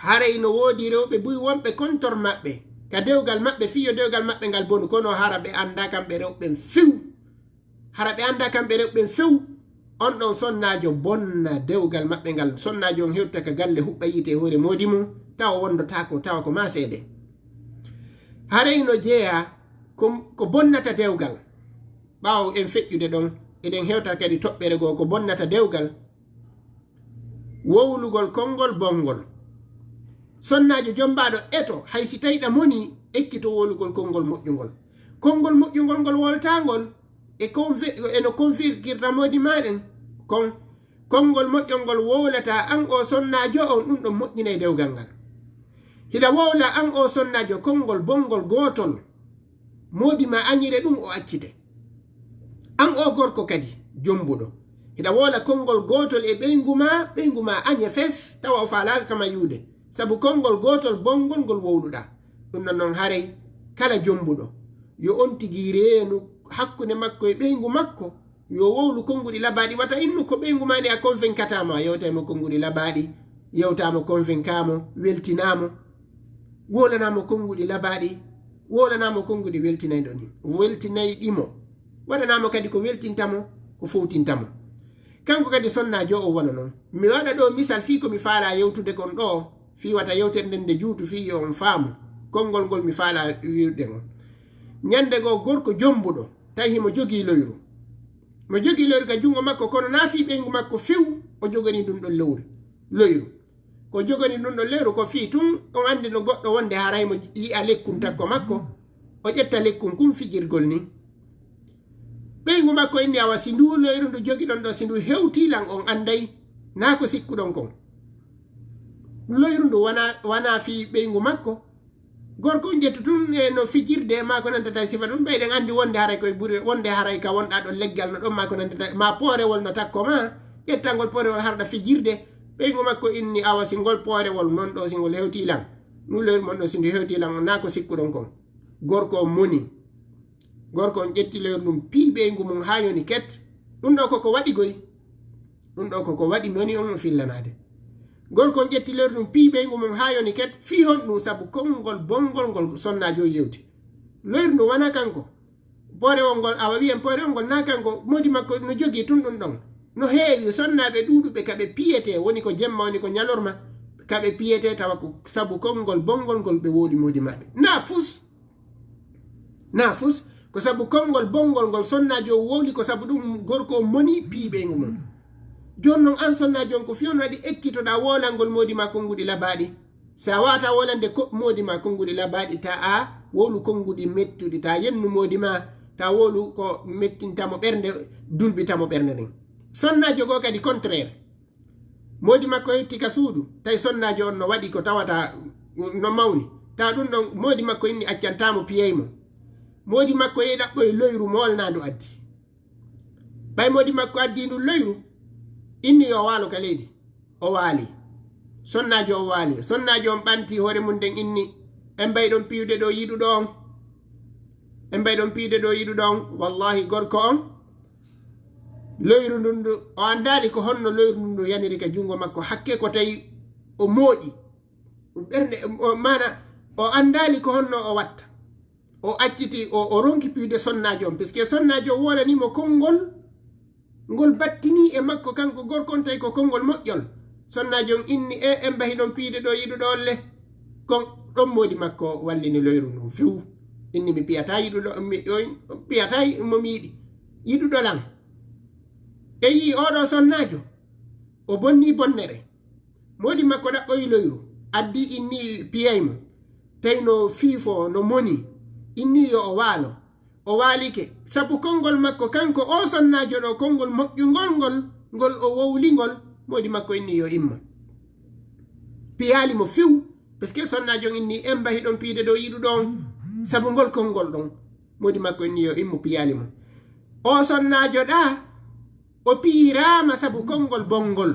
haray no woodi rewɓe buy wonɓe kontor maɓɓe ka dewgal maɓɓe, fii yo dewgal maɓɓe ngal bonu, kono hara ɓe annda kamɓe rewɓe ɓen few. Hara ɓe annda kamɓe rewɓe ɓen few. On ɗon sonnaajo bonna dewgal maɓɓe ngal. Sonnaajo on hewta ka galle, huɓɓa yiite e hoore moodi mum, tawa wondotaako, tawa ko maa seede. Haray no jeyaa ko, ko bonnata dewgal. Ɓaawo en feƴƴude ɗon, eɗen hewta kadi toɓɓere goo ko bonnata dewgal. Wowlugol konngol bonngol. Sonnaajo jommbaaɗo eto, hay si tawii ɗa moni, ekkito wowlugol konngol moƴƴungol. Konngol moƴƴungol ngol wowlataa ngol, e convi-, e no convaincirta moodi maa ɗen kon. Konngol moƴƴol ngol wowlataa an o sonnaajo on, ɗum ɗon moƴƴinay dewgal ngal. Hiɗa wowla an o sonnaajo konngol bonngol gootol, moodi maa añire ɗum, o accite. An o gorko kadi, jommbuɗo, hiɗa wowla konngol gootol e ɓeyngu maa, ɓeyngu maa aña fes, tawa o faalaaka ka mayyude. Sabu konngol gootol bonngol ngol wowluɗaa. Ɗum ɗon non haray kala jommbuɗo, yo on tigi reenu hakkunde makko e ɓeyngu makko, yo wowlu konnguɗi labaaɗi, wata innu ko ɓeyngu maa ni a convaincata mo, a yewtay mo konnguɗi labaaɗi, yewta mo, convainca mo, weltina mo, wowlana mo konnguɗi labaaɗi, wowlana mo konnguɗi weltinayɗo ni, weltinayɗi mo, waɗana mo kadi ko weltinta mo, ko fowtinta mo. Kanko kadi sonnaajo o wano non. Mi waɗa ɗo misal fii ko mi faalaa yewtude kon ɗo, fii wata yewtere nden nde juutu, fii yo on faamu konngol ngol mi faalaa wi'ude on. Ñannde goo, gorko jommbuɗo, tawi himo jogii loyru. Mo jogii loyru ka junngo makko, kono naa fii ɓeyngu makko few o joganii ɗum ɗon lowru, loyru. Ko joganii ɗum ɗon loyru ko fii tun on anndi no goɗɗo wonde haray mo yi'a lekkun takko makko, o ƴetta lekkun kun fijirgol ni. Ɓeyngu makko inni, awa, si nduu loyru ndu jogiɗon ɗo, si ndu hewtii lan, on annday naa ko sikkuɗon kon. Loyru ndu wana, wana fii ɓeyngu makko. Gorko on ƴettu tun e no fijirde maa ko nantata e sifa ɗum, ɓeyɗen anndi wonde haray koye bure, wonde haray ka wonɗaa ɗon leggal no ɗon maa ko nantata, maa poorewol no takko maa, ƴettangol poorewol harɗa fijirde. Ɓeyngu makko inni, awa, si ngol poorewol mon ɗo, si ngol hewtii lan, ndu loyru mon ɗo, si ndu hewtii lan, naa ko sikkuɗon kon. Gorko on moni. Gorko on ƴetti loyru ndun, pii ɓeyngu mum haa yoni ket. Ɗum ɗo ko ko waɗi goy. Ɗum ɗo ko ko waɗi, mi woni on fillanaade. Gorko on ƴetti loyru ndun, pii ɓeyngu mum haa yoni ket. Fii honɗum? Sabu konngol bonngol ngol sonnaajo on yewti. Loyru ndu wanaa kanko. Poorewol ngol, awa wiyen poorewol ngol naa kanko, moodi makko no jogii tun ɗum ɗon. No heewi sonnaaɓe ɗuuɗuɓe ka ɓe piyetee, woni ko jemma, woni ko ñalorma, ka ɓe piyetee tawa ko sabu konngol bonngol ngol ɓe wowli moodi maɓɓe. Naa fus. Naa fus, ko sabu konngol bonngol ngol sonnaajo on wowli, ko sabu ɗum gorko on moni pii ɓeyngu mum. Jooni non, an sonnaajo on, ko fii on waɗi ekkitoɗaa wowlangol moodi maa konnguɗi labaaɗi? Si a waawataa wowlande ko moodi maa konnguɗi labaaɗi, taa a wowlu konnguɗi mettuɗi, taa yennu moodi maa, taa wowlu ko mettinta mo ɓernde, dulbita mo ɓernde nden. Sonnaajo goo kadi contraire. Moodi makko yetti ka suudu, tawi sonnaajo on no waɗi ko tawata no mawni. Tawa ɗum ɗon, moodi makko inni accantaa mo, piyay mo. Moodi makko yehi ɗaɓɓoyi loyru moolnaandu addi. Ɓay moodi makko addii ndun loyru, inni yo waalo ka leydi. O waali. Sonnaajo on waali. Sonnaajo on ɓanti hoore mum nden inni, en mbay ɗon piyude ɗo yiɗuɗo on. En mbay ɗon piyude ɗo yiɗuɗo on. Wallahi, gorko on, loyru ndun ndu, o anndaali ko honno loyru ndun ndu yaniri ka junngo makko, hakke ko tawi o mooƴi. Ɓernde, o, maana, o anndaali ko honno o watta. O acciti, o, o ronki piyude sonnaajo on, puisque sonnaajo on wolani mo konngol ngol battinii e makko kanko gorko on, tawi ko konngol moƴƴol. Sonnaajo on inni, e, en mbahi ɗon piyude ɗo yiɗuɗo on le. Kon ɗon moodi makko wallini loyru ndun few. Inni, mi piyataa yiɗuɗo, mi, o, piyataa mo mi yiɗi. Yiɗuɗo lan. E yii oɗo sonnaajo, o bonnii bonnere. Moodi makko ɗaɓɓoyi loyru, addi inni piyay mo. Tawi no fiifoo, no moni. Inni yo o waalo. O waalike. Sabu konngol makko kanko o sonnaajo ɗo, konngol moƴƴungol ngol, ngol o wowli ngol, moodi makko inni yo imma. Piyaali mo few, Parce que sonnaajo on inni, "Emba hiɗon piide ɗo yiɗuɗon sabu ngol konngol ɗon." Moodi makko inni yo immu piyaali mo. O sonnaajo ɗa, o piiraama sabu konngol bonngol.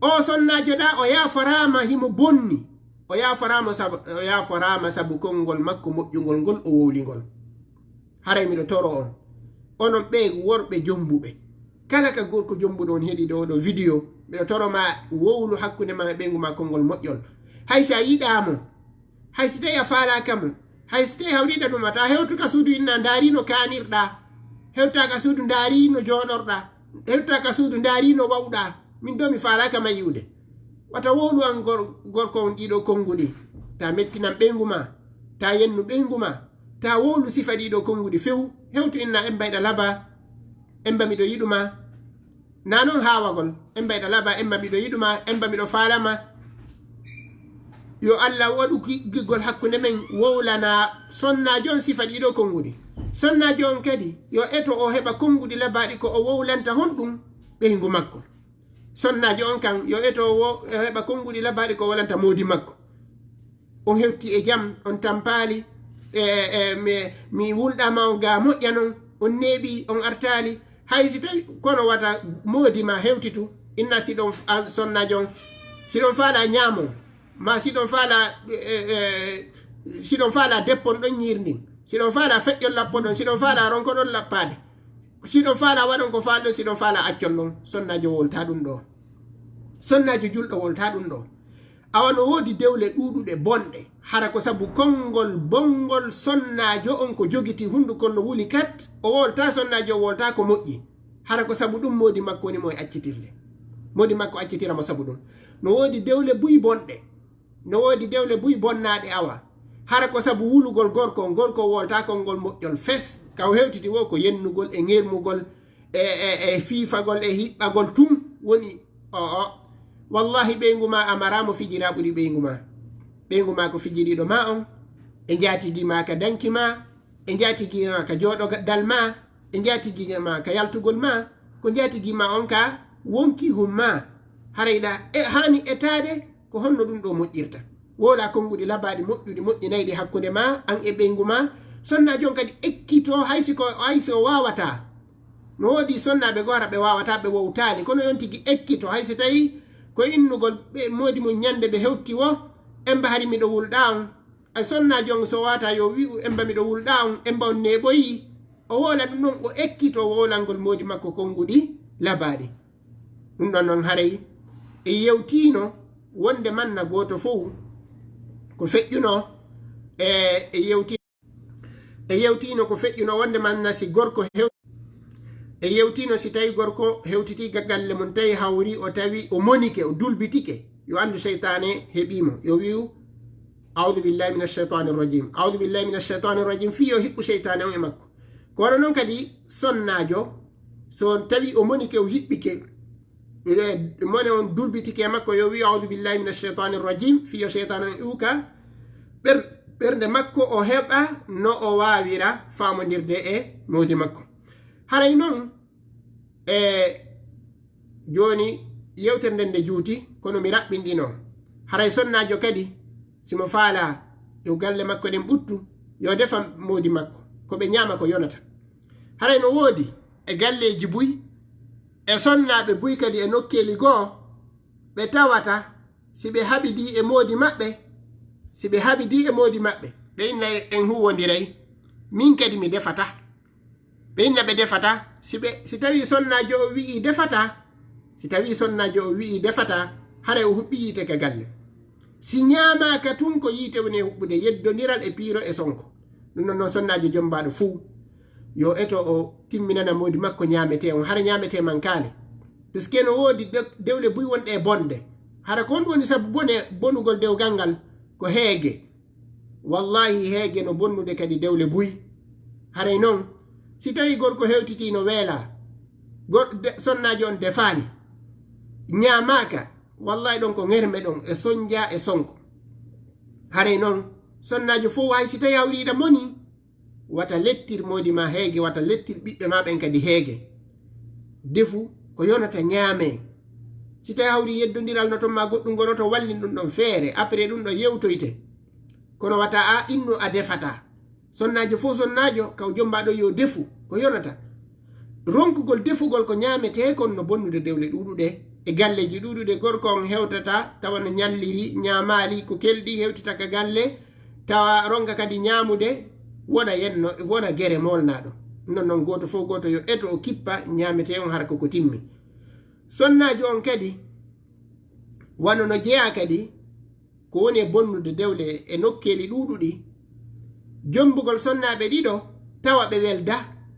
O sonnaajo ɗa, o yaaforaama himo bonni. O yaaforaama sabu, o yaaforaama sabu konngol makko moƴƴungol ngol o wowli ngol. Haray miɗo toro on, onon ɓee worɓe jombuɓe, kala ka gorko jombuɗo on heɗi ɗo, ɗo video, miɗo toro ma wowlu hakkunde ma e ɓeyngu ma konngol moƴƴol. Hay si a yiɗaa mo, hay si tawi a faalaaka mo, hay si tawi hawriɗa ɗum, a ta hewtu ka suudu inna ndaari no kaanirɗa, hewta ka suudu ndaari no jooɗorɗa, hewta ka suudu ndaari no wawɗa. Min do mi faalaaka ma yi'ude. Wata wowlu an gor-, gorko on ɗiɗo konnguɗi. Ta mettinan ɓeyngu ma, ta yennu ɓeyngu ma, ta wowlu sifa ɗiɗo konnguɗi few. Hewtu inna, "Emba hiɗa laba, Emba miɗo yiɗu ma." Na non haawagol, "Emba hiɗa laba, Emba miɗo yiɗu ma, Emba miɗo faala ma." Yo Allah waɗu gi-, giggol hakkunde men, wowlana sonnaajo on sifa ɗiɗo konnguɗi. Sonnaajo on kadi, yo eto o heɓa konnguɗi labaaɗi ko o wowlanta honɗum ɓeyngu makko. Sonnaajo on kan, yo eto wo-, o heɓa konnguɗi labaaɗi ko wowlanta moodi makko. On hewti e jam, on tampaali, e, e, mi, mi wulɗaama on ga moƴƴa non, on neeɓi, on artaali. Hay si tawi kono wata moodi ma hewtitu, inna si ɗon f-, a, sonnaajo on, si ɗon faala ñaamon, ma si ɗon faala, e, e, si ɗon faala deppon ɗon ñiir ndin, si ɗon faala feƴƴon lappoɗon, si ɗon faala ronkoɗon lappaade, si ɗon faala waɗon ko faalɗon, si ɗon faala accon ɗon, sonnaajo wowlta ɗum ɗo. Sonnaajo julɗo wowlta ɗum ɗo. Awa no woodi dewle ɗuuɗuɗe bonɗe, hara ko sabu konngol bonngol sonnaajo on ko jogiti hunduko no wuli kat, o wowlta sonnaajo, o wowlta ko moƴƴi. Hara ko sabu ɗum moodi makko woni mo e accitirde. Moodi makko accitira mo sabu ɗum. No woodi dewle buy bonɗe. No woodi dewle buy bonnaaɗe awa. Hara ko sabu wulugol gorko, gorko wowlta konngol moƴƴol fes. Ka o hewtiti wo ko yennugol e ŋermugol, e, e, e fiifagol, e hiɓɓagol tun woni o, o. Wallahi ɓeyngu ma a mara mo fijira ɓuri ɓeyngu ma. Ɓeyngu ma ko fijiriɗo ma on. E njaatigi ma ka danki ma. E njaatigi ma ka jooɗodal ma. E njaatigi ma ka yaltugol ma. Ko njaatigi ma on ka wonkihun ma. Haray ɗa e, haani etaade ko honno ɗum ɗo moƴƴirta. Wowla konnguɗi labaaɗi moƴƴuɗi moƴƴinayɗi hakkunde ma, an e ɓeyngu ma. Sonnaajo on kadi ekkito hay si ko, hay si o waawata. No woodi sonnaaɓe goo hara ɓe waawata, ɓe wowtaali. Kono yon tigi ekkito hay si tawi ko innugol ɓe moodi mum ñande ɓe hewti wo, Emba hari miɗo wulɗa on. Ay sonnaajo on so waawata yo wi'u Emba miɗo wulɗa on, Emba on neeɓoyi. O wowla ɗum ɗon, o ekkito wowlangol moodi makko konnguɗi labaaɗi. Ɗum ɗon noon haray e yewtiino wonde manna gooto fow ko feƴƴuno e, e yewti-, e yewtiino ko feƴƴuno wonde manna si gorko hew-, e yewtiino si tawi gorko hewtiti ga galle mum tawi hawri o tawi o monike, o dulbitike, yo anndu seytaane heɓii mo, yo wi'u, "A'udhu billahi minash shaytanir rajim. A'udhu billahi minash shaytanir rajim." Fii yo hiɓɓu seytaane on e makko. Ko wano noon kadi sonnaajo, so tawi o monike, o hiɓɓike, e, mone on dulbitike e makko, yo wi'u, "A'udhu billahi minash shaytanir rajim." Fii yo seytaane on iwka ɓer-, ɓernde makko, o heɓa no o waawira faamondirde e moodi makko. Haray noon, e, jooni, yewtere nden nde juuti, kono mi raɓɓinɗino. Haray sonnaajo kadi, si mo faala yo galle makko ɗen ɓuttu, yo defa moodi makko, ko ɓe ñaama ko yonata. Haray no woodi e galleeji buy, e sonnaaɓe buy kadi e nokkeeli goo, ɓe tawata si ɓe haɓidii e moodi maɓɓe, si ɓe haɓidii e moodi maɓɓe, ɓe inna en huuwondiray, min kadi mi defata. Ɓe inna ɓe defata, si ɓe, si tawii sonnaajo o wi'ii defata, si tawii sonnaajo o wi'ii defata, haray o huɓɓi yiite ka galle. Si ñaamaaka tun ko yiite woni e huɓɓude, yeddondiral e piiro e sonko. Ɗum ɗon noon sonnaajo jommbaaɗo fow, yo eto o timminana moodi makko ñaametee on, hara ñaametee mankaale. Puisque no woodi de-, dewle buy wonɗe e bonde. Hara ko honɗum woni sabu bone, bonugol dewgal ngal? Ko heege. Wallahi, heege no bonnude kadi dewle buy. Haray noon, si tawii gorko hewtitii no weelaa, gor-, de-, sonnaajo on defaali, ñaamaaka, wallahi ɗon ko ŋerme ɗon e sonja e sonko. Haray noon, sonnaajo fow hay si tawii hawriiɗa moni, wata lettir moodi ma heege, wata lettir ɓiɓɓe ma ɓen kadi heege. Defu ko yonata ñaamee. Si tawi hawri yeddondiral no ton ma goɗɗum gono to wallin ɗum ɗon feere, après ɗum ɗon yewtoyte. Kono wata a innu a defata. Sonnaajo fof sonnaajo, kaw jombaɗo yo defu, ko yonata. Ronkugol defugol ko ñaametee kon no bonnude dewle ɗuuɗuɗe. E galleeji ɗuuɗuɗe, gorko on hewtata, tawa no ñalliri, ñaamaali, ko kelɗi, hewtita ka galle, tawa ronka kadi ñaamude, wona yenno, wona gere moolnaaɗo. Non non, gooto fof gooto yo eto o kippa ñaametee on hara koko timmi. Sonnaajo on kadi, wano no jeyaa kadi, ko woni e bonnude dewle e nokkeeli ɗuuɗuɗi, jombugol sonnaaɓe ɗiɗo, tawa ɓe welda,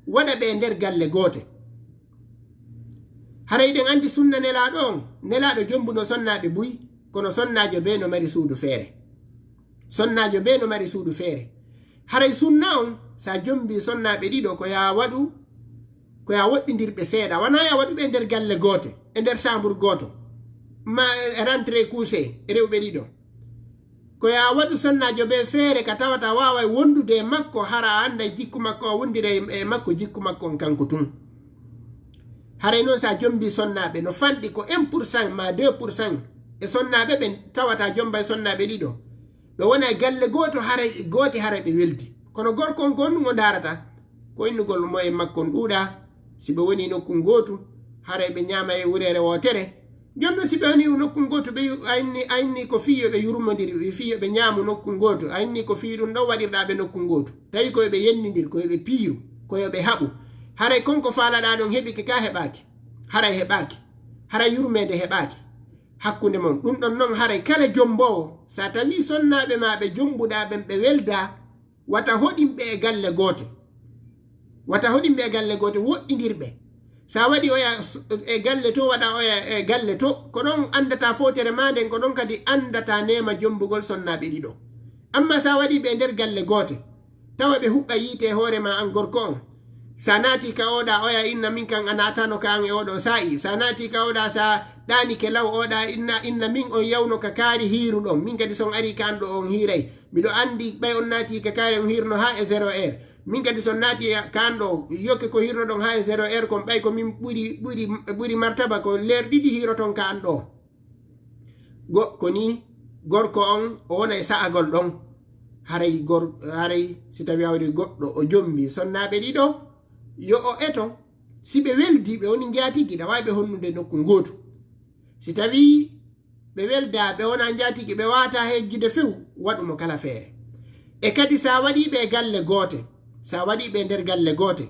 waɗa ɓe e nder galle goote. Haray ɗen anndi sunna Nelaaɗo on, Nelaaɗo jombuno sonnaaɓe buy, kono sonnaajo bee no mari suudu feere. Sonnaajo bee no mari suudu feere. Haray sunna on, sa jombi sonnaaɓe ɗiɗo, ko ya waɗu, ko ya woɗɗindir ɓe seeɗa. Wona ya waɗu ɓe e nder galle goote, e nder chambre gooto, ma e rentrée couché, rewɓe ɗiɗo. Ko ya waɗu sonnaajo bee feere ka tawata waaway wondude e makko, hara a annday jikku makko, a wondira e, e makko, jikku makko on kanko tun. Haray non sa jombi sonnaaɓe, no fanɗi ko un pour cent ma deux pour cent e sonnaaɓe ɓen tawata jombay sonnaaɓe ɗiɗo. Ɓe wona e galle gooto, haray, goote haray ɓe weldi. Kono gorko on ko honɗum o ndaarata? Ko innugol mo e makko on ɗuuɗa. Si ɓe woni nokku ngootu, haray ɓe ñaama e wureere wootere. Jooni non, si ɓe woni nokku ngootu, ɓe yu-, a inni, a inni ko fii yo ɓe yurmondiri, fii yo ɓe ñaamu nokku ngootu, a inni ko fii ɗum ɗon waɗirɗaa ɓe nokku ngootu. Tawi ko yo ɓe yennindir, ko yo ɓe piiru, ko yo ɓe haɓu. Haray kon ko faalaɗaa ɗon heɓike ka heɓaaki. Haray heɓaaki. Haray yurmeende heɓaaki hakkunde mon. Ɗum ɗon non haray kala jomboowo, sa tawi sonnaaɓe ma ɓe jombuɗaa ɓen ɓe weldaa, wata hoɗin ɓe e galle goote. Wata hoɗin ɓe e galle goote, woɗɗindir ɓe. Sa waɗi oya s-, e galle to, waɗa oya e galle to, ko ɗon anndata footere ma nden, ko ɗon kadi anndata neema jombugol sonnaaɓe ɗiɗo. Amma sa waɗi ɓe e nder galle goote, tawa ɓe huɓɓa yiite e hoore ma an gorko on. Sa naati ka oɗa oya inna min kan a naatano ka an e oɗo saa'i. Sa naati ka oɗa sa ɗaanike law oɗa inna, inna min on yawno ka kaari hiiruɗon. Min kadi son ari ka an ɗo on hiiray. Miɗo anndi ɓay on naati ka kaari on hiirno haa e zéro heure. Min kadi son naati ka an ɗo yokke ko hiirnoɗon haa e zéro heure kon ɓay ko min ɓuri, ɓuri, ɓuri martaba ko leer ɗiɗi hiiroton ka an ɗo. Go-, ko ni gorko on o wona e sa'agol ɗon. Haray gor-, haray si tawi hawri goɗɗo o jombi sonnaaɓe ɗiɗo, yo o eto. Si ɓe weldi, ɓe woni njaatigi, ɗa waawi ɓe honnude nokku ngootu. Si tawi ɓe welda, ɓe wona njaatigi, ɓe waata hejjude few, waɗu mo kala feere. E kadi sa waɗi ɓe galle goote, sa waɗi ɓe nder galle goote,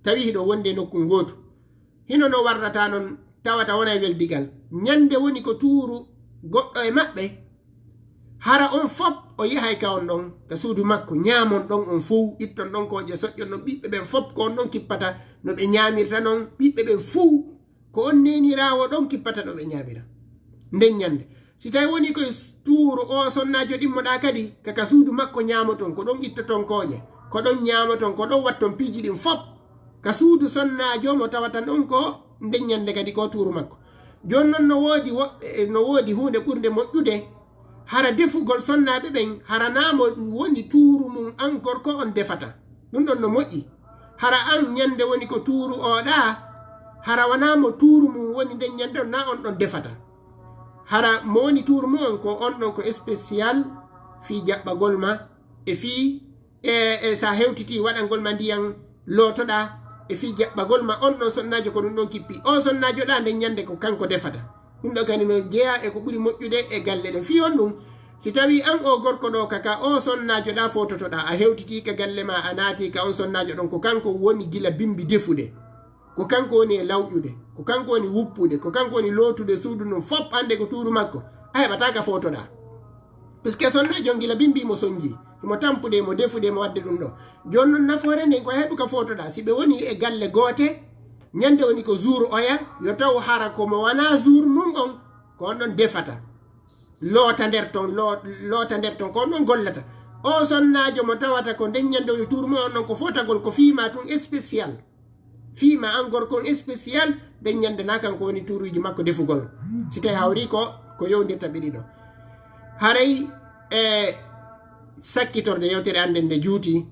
tawi hiɗo wondi e nokku ngootu, hino no warrata non tawata wona e weldigal. Ñande woni ko tuuru goɗɗo e maɓɓe, hara on fop o yahay ka on ɗon, ka suudu makko, ñaamon ɗon on fow, itton ɗon kooƴe, soƴƴon ɗon ɓiɓɓe ɓen fop, ko on ɗon kippata no ɓe ñaamirta non, ɓiɓɓe ɓen fow, ko on neeniraawo ɗon kippata no ɓe ñaamira. Nden ñande, si tawi woni koye s-, tuuru o sonnaajo ɗimmoɗaa kadi, ka, ka suudu makko ñaamoton, ko ɗon ittoton kooƴe, ko ɗon ñaamoton, ko ɗon watton piiji ɗin fop. Ka suudu sonnaajo mo tawata non ko nden ñande kadi ko tuuru makko. Jooni non no woodi woɓɓe, no woodi huunde ɓurnde moƴƴude, hara defugol sonnaaɓe ɓen, hara naa mo woni tuuru mum an gorko on defata. Ɗum ɗon no moƴƴi. Hara an ñande woni ko tuuru oɗa, hara wanaa mo tuuru mum woni nden ñande on, naa on ɗon defata. Hara mo woni tuuru mum on ko on ɗon ko spécial fii jaɓɓagol ma e fii e, e sa hewtiti waɗangol ma ndiyan lootoɗa e fii jaɓɓagol ma on ɗon sonnaajo ko ɗum ɗon kippi. O sonnaajo ɗa nden ñande ko kanko defata. Ɗum ɗo kadi no jeya e ko ɓuri moƴƴude e galle ɗen. Fii on ɗum, si tawi an o gorko ɗo ka, ka o sonnaajo ɗa fototoɗa, a hewtiti ka galle ma, a naati ka on sonnaajo ɗon, ko kanko woni gila bimbi defude. Ko kanko woni e lawƴude, ko kanko woni wuppude, ko kanko woni lootude suudu ndun fop, hannde ko tuuru makko. A heɓataa ka footoɗaa. Parce que sonnaajo on gila bimbi mo sonji, himo tampude, himo defude, himo waɗde ɗum ɗo. Jooni non nafoore nden ko a heɓu ka footoɗaa. Si ɓe woni e galle goote, ñande woni ko jour oya, yo taw hara ko mo wanaa jour mum on, ko on ɗon defata. Loota nder ton, loo-, loota nder ton, ko on ɗon gollata. O sonnaajo mo tawata ko nden ñande woni tuuru mum on ɗon ko footagol, ko fii ma tun spécial. Fii ma an gorko on spécial, nden ñande na kanko woni tuuruuji makko defugol. Si tawi hawri ko, ko yowdirta ɓe ɗiɗo. Haray e sakkitorde yewtere an nden nde juuti,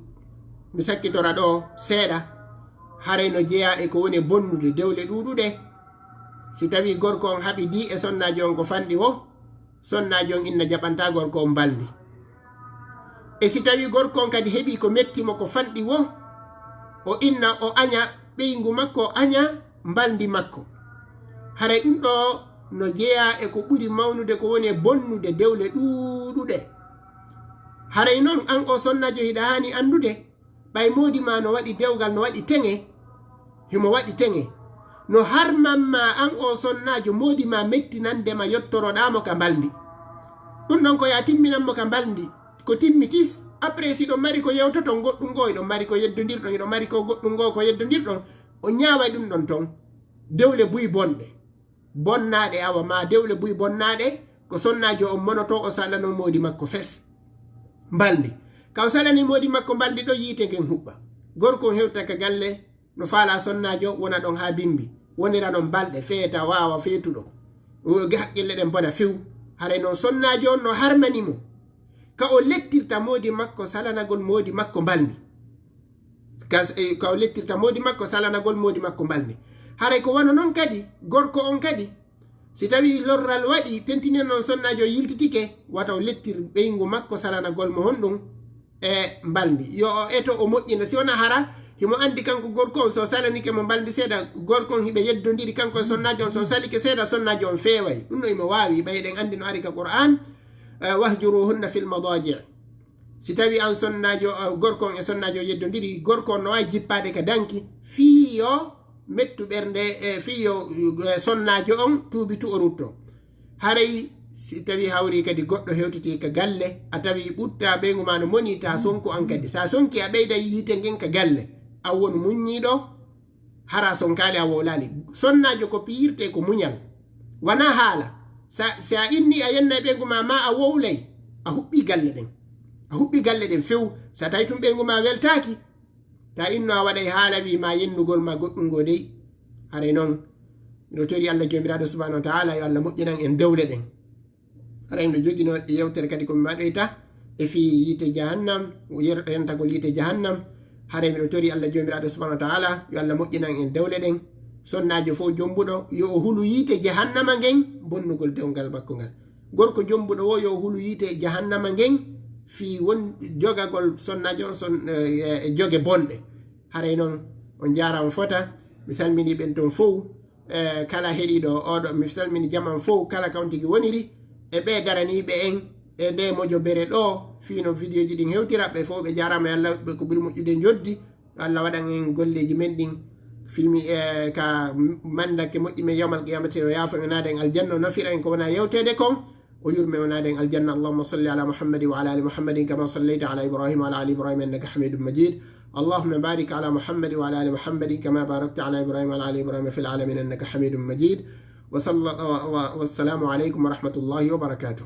mi sakkitora ɗo seeɗa. Haray no jeyaa e ko woni e bonnude dewle ɗuuɗuɗe. Si tawii gorko on haɓidii e sonnaajo on ko fanɗi woo, sonnaajo on inna jaɓantaa gorko on mbalndi. E si tawii gorko on kadi heɓii ko metti mo ko fanɗi woo, o inna o aña ɓeyngu makko, o aña mbalndi makko. Haray ɗum ɗoo no jeyaa e ko ɓuri mawnude ko woni e bonnude dewle ɗuuɗuɗe. Haray non an oo sonnaajo hiɗa haani anndude, ɓay moodi maa no waɗi dewgal, no waɗi teŋe, himo waɗi teŋe. No harman maa an oo sonnaajo moodi maa mettinande ma yottoroɗaa mo ka mbalndi. Ɗum ɗon ko yaa timminan mo ka mbalndi. Ko timmi tis, après si ɗon mari ko yewtoton goɗɗum goo, hiɗon mari ko yeddondirɗon, hiɗon mari ko goɗɗum goo ko yeddondirɗon, o ñaaway ɗum ɗon ton. Dewle buy bonɗe. Bonnaaɗe awa maa dewle buy bonnaaɗe, ko sonnaajo on monotoo o salanoo moodi makko fes. Mbalndi. Ka o salanii moodi makko mbalndi ɗon yiite ngen huɓɓa. Gorko on hewta ka galle, no faalaa sonnaajo, wona ɗon haa bimbi. Wonira non balɗe, feeta, waawa feetuɗo. O, haqqille ɗen bona few. Haray non sonnaajo on no harmani mo. Ka o lettirta moodi makko salanagol moodi makko mbalndi. Ka, eh, ka o lettirta moodi makko salanagol moodi makko mbalndi. Haray ko wano non kadi, gorko on kadi, si tawii lorral waɗi, tentinen non sonnaajo yiltitike, wata o lettir ɓeyngu makko salanagol mo honɗum e mbalndi. Yo o eto o moƴƴina. Si wonaa hara, himo anndi kanko gorko on, so salanike mo mbalndi seeɗa, gorko on hiɓe yeddondiri, kanko e sonnaajo on, so salike seeɗa, sonnaajo on feeway. Ɗum no himo waawi, ɓay eɗen anndi no ari ka Qur'aan, eh, "Wahjuruhunna fil madaji'." Si tawii an sonnaajo, eh, gorko on e sonnaajo yeddondiri, gorko on no waawi jippaade ka danki, fii yo mettu ɓernde, eh, fii yo, eh, sonnaajo on tuubitu o rutto. Haray si tawii hawri kadi goɗɗo hewtitii ka galle, a tawii ɓuttaa ɓeyngu maa no moni, taa sonku an kadi. Sa sonki a ɓeyday yiite ngen ka galle, a wonu muññiiɗo, hara sonkaali a wowlaali. Sonnaajo ko piyirtee ko muñal. Wanaa haala. Sa, si a inni a yennay ɓeyngu maa, maa a wowlay, a huɓɓii galle ɗen. A huɓɓii galle ɗen few. Sa tawi tun ɓeyngu maa weltaaki, ta inno a waɗay haala wii ma yennugol ma goɗɗum goo dey. Haray non, miɗo tori Allah Joomiraaɗo subhanahu wa ta'ala yo Allah moƴƴinan en dewle ɗen. Haray miɗo joginoo e yewtere kadi ko mi waɗoyta e fii yiite jahannam, yer-, rentagol yiite jahannam. Haray miɗo tori Allah Joomiraaɗo subhanahu wa ta'ala yo Allah moƴƴinan en dewle ɗen. Sonnaajo fow jombuɗo yo o hulu yiite jahannama ngen bonnugol dewgal makko ngal. Gorko jombuɗo woo yo o hulu yiite jahannama ngen fii won jogagol sonnaajo on son-, eh, eh, joge bonɗe. Haray non, on njaaraama fota. Mi salminii ɓen ton fow. Eh, kala heɗiiɗo oɗo, mi salmini jaman fow, kala ka on tigi woniri. E ɓee daraniiɓe en e ndee mojobere ɗoo, fii no vidéoji ɗin hewtira, ɓe fow ɓe njaaraama, yo Allah ɓe ko ɓuri moƴƴude njoddi. Yo Allah waɗan en golleeji men ɗin fii mi, eh, ka mandake moƴƴi men yawmal qiyamati, o yaafo en, o naada en aljanna, o nafira en ko wona yewteede kon, o yurme, o naada en aljanna. اللهم صل على محمد وعلى آل محمد كما صليت على إبراهيم وعلى آل إبراهيم إنك حميد مجيد. اللهم بارك على محمد وعلى آل محمد كما باركت على إبراهيم وعلى آل إبراهيم في العالمين إنك حميد مجيد. وصلى، و، و، والسلام عليكم ورحمة الله وبركاته.